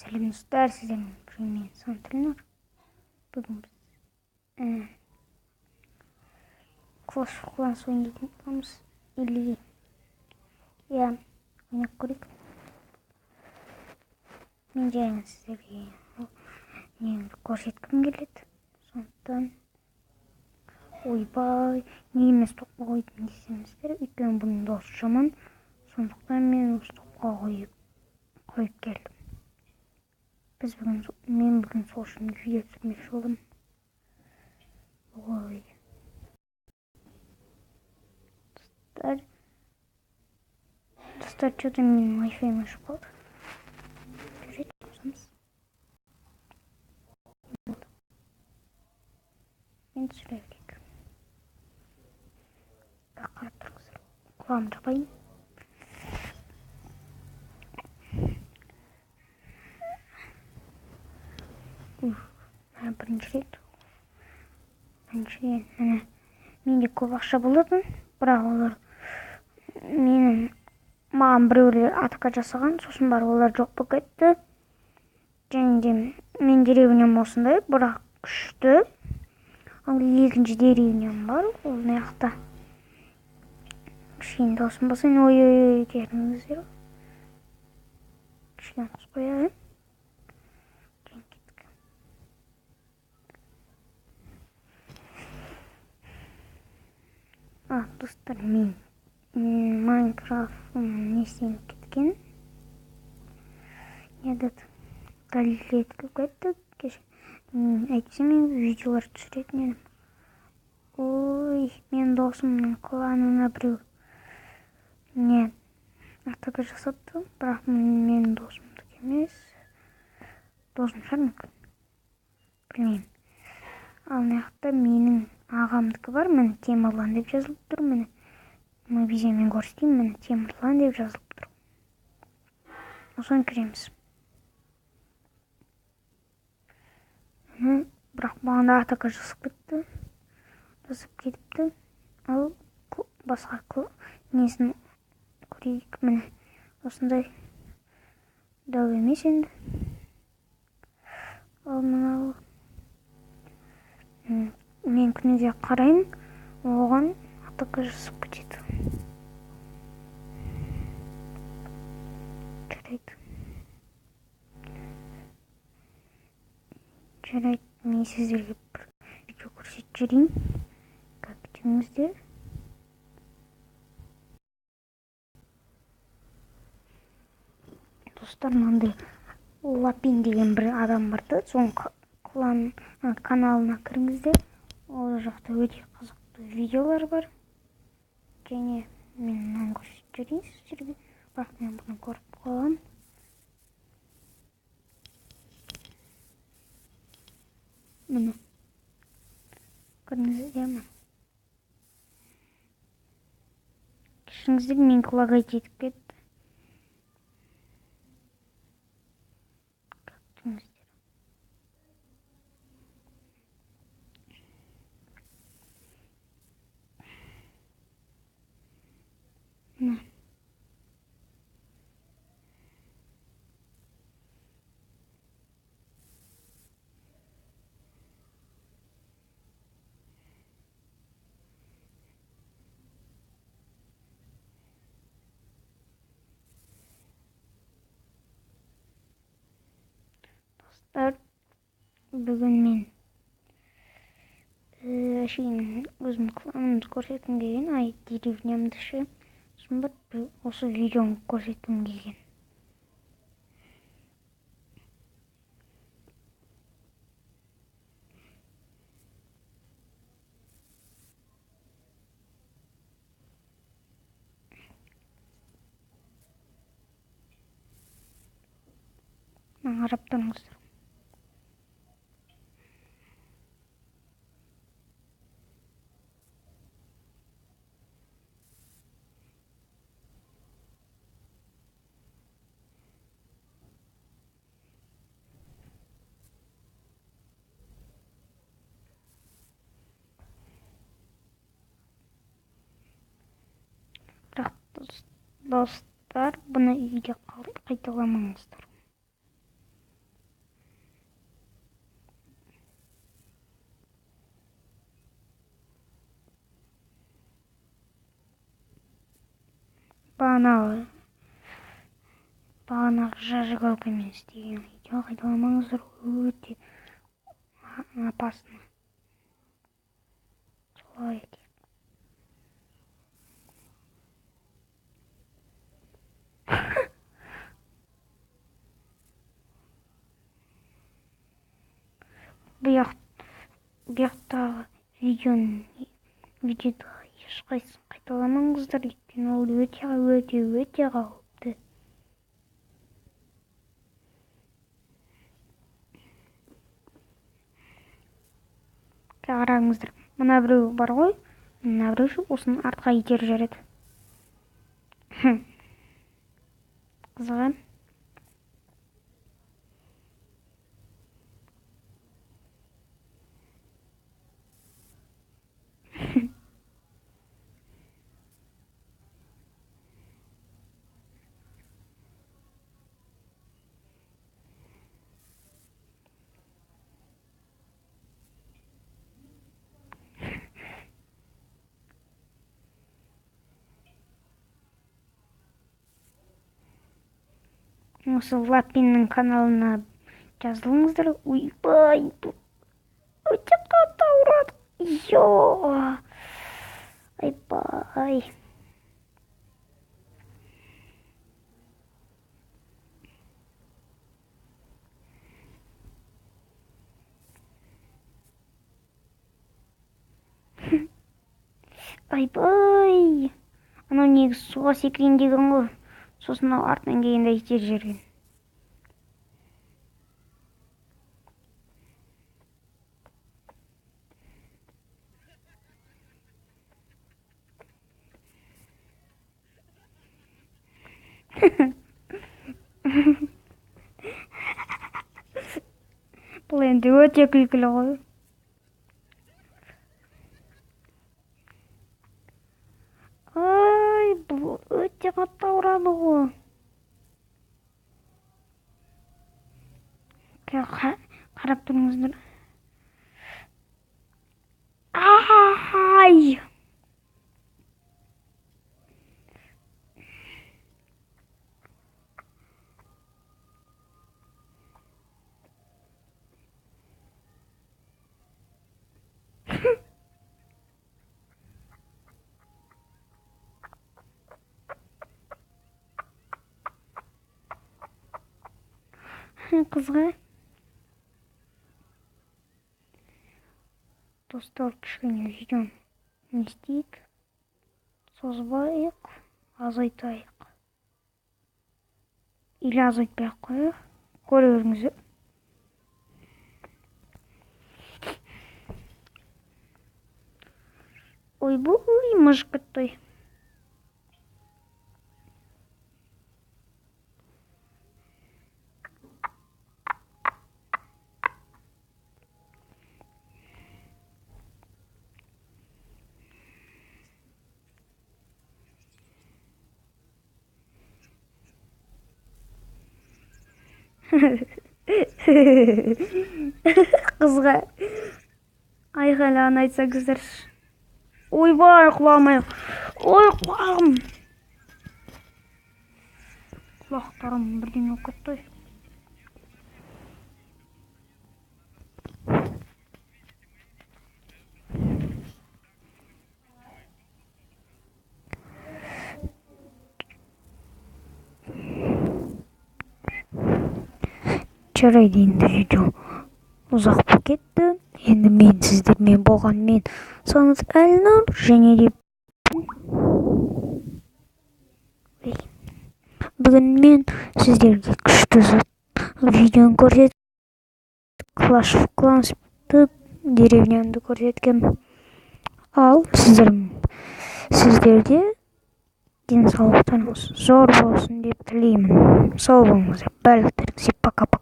Сәлем достар, сіздермен бірге мен Сантілнұр. Бүгін біз Clash of Clans ойнайтын боламыз. Или иә, ойнап көрейік. Мен жайын сіздерге нені көрсеткім келеді. Сондықтан ойбай, неге мен стопқа қойдым десеңіздер, өйткені бұның дауысы жаман. Сондықтан мен стопқа қойып келдім. Мен бүгін сол үшін видео түсірмекші болдым. Ой. Достар, что-то менің Wi-Fi-ім өшіп қалды. Жарайды, қосамыз. Мен түсіре берейік. Қарап тұрыңыздар. Құлағымды жапайын. Бірінші рет. Біріншіден, міне, менде көп ақша болатын, бірақ олар маған біреулер атака жасаған, сосын барып олар жоқ болып кетті. Және де мен деревням осындай, бірақ күшті. Ал екінші деревням бар, ол мына жақта. Кішкене дауысын басайын, ой-ой-ой деріңіздер. Кішкене қосып қояйын. Достар, мен Майнкрафтым несен кеткен. Этот удалить кетті. Әйтпесе мен видеолар түсіретін едім. Ой, мен досымның кланына біреу не атака жасапты, бірақ менің досымдікі емес. Досым шығар мүмкін. Білмеймін. Ал мына жақта менің ағамдікі бар, міне Темірлан деп жазылып тұр, міне. Мен көрсетейін, міне Темірлан деп жазылып тұр. Осыны кіреміз. Бірақ маған да атака жасап кетті. Жасап кетіпті. Ал басқа несін көрейік, міне. Осындай дәу емес енді. Ал мынау мен күніге қараймын, оған атака жасап кетеді. Жарайды. Жарайды, мен сіздерге бір видео көрсетіп жіберейін. Күтіңіздер. Достар, мынандай Лапин деген бір адам бар да, соның каналына кіріңіздер. Ол жақта өте қызықты видеолар бар. Және мен мынаны көрсетіп жіберейін сіздерге. Бірақ мен бұны көріп қаламын. Міне. Көрдіңіздер ме? Кешіріңіздер, мен лагать етіп кетті. Күтіңіздер. Міне. Достар, бүгін мен әшейін өзім кланымды көрсеткім келген, ай, деревнямды ше. Сосын барып осы видеоны көрсеткім келген. Қарап тұрыңыздар. Бірақ достар, бұны үйде қайталамаңыздар. Бағанағы зажигалкамен істеген видео қайталамаңыздар, өте опасно. Солай етейік. Бұяқтағы видеоды ешқайсысын қайталамаңыздар, өйткені ол өте өте өте қауіпті. Қараңыздар, мына біреу бар ғой, мына біреу осыны артқа итеріп жібереді. Қызық. Осы Лапиннің каналына жазылыңыздар. Ойбай, өте қатты ауырады. Йо, айбай. Айбай. Анау негізі суға секірейін деген ғой. Сосын ол артынан келгенде итеріп жіберген. Бұл енді өте күлкілі ғой. Ай, бұл өте қатты ауырады ғой. Қарап тұрыңыздар. Ай! Қызға. Достар, кішкене видеоны не істейік, созбайық, азайтайық. Или азайтпай ақ қояйық, көре беріңіздер. Ойбой, мыжып кетті. Қызға айқайлаған айтсаңыздаршы. Ойбай, құламай. Ой, құлағым. Құлақтарым бірдеңе болып кетті. Жарайды, енді видео ұзақ болып кетті. Енді мен сіздермен болған мен Санат Әлнұр, және де бүгін мен сіздерге күшті видеоны көрсетіп, Clash of Clans'ты, деревнямды көрсеткем. Ал сіздерде денсаулықтарыңыз зор болсын деп тілеймін. Сау болыңыздар. Барлықтарыңызға пока-пока.